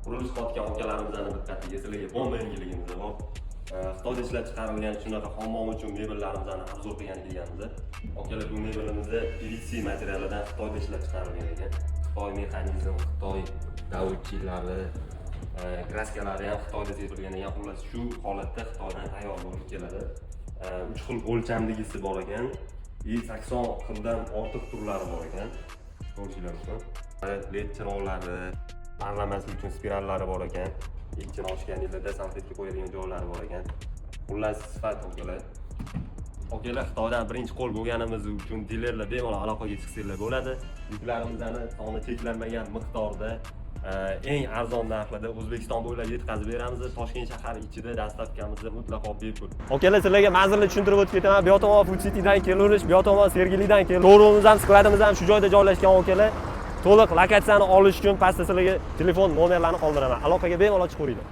Qurilish qilayotgan akalarimizni diqqatiga, sizlarga bomba yangiligimiz bor. Xitoyda ishlab chiqarilgan shunaqa hammom uchun mebellarimizni обзор qilgani kelganmiz. Akalar, bu mebelimizda PVC materialidan Xitoyda ishlab chiqarilgan ekan. Xitoy mexanizm, Xitoy доводчик lari, краска lari ham Xitoyda sepilgan ekan. Xullas, shu holatda Xitoydan tayyor bo'lib keladi. Uch xil o'lchamligisi bor ekan и 80 xildan ortiq turlari bor ekan, ko'rishinglar mumkin. Led chiroqlari, parlamaslik uchun spirallari bor ekan, ichini ochganingizda salfetka qo'yadigan joylari bor ekan. Xullas, sifat, akalar. Akalar, Xitoydan birinchi qo'l bo'lganimiz uchun dilerlar bemalol aloqaga chiqsanglar bo'ladi. Yuklarimizni soni cheklanmagan miqdorda, eng arzon narxlarda O'zbekiston bo'ylab yetkazib beramiz. Toshkent shahari ichida доставка miz mutlaqo bepul. Akalar, sizlarga manzilni tushuntirib o'tib ketaman. Bu yoq tomon Food Citydan kelaverish, bu yoq tomon Sergelidan kel. Showroomimiz ham, skladimiz ham shu joyda joylashgan, akalar. To'liq lokatsiyani olish uchun pastda sizlarga telefon nomerlarini qoldiraman. Aloqaga bemalol chiqaveringlar.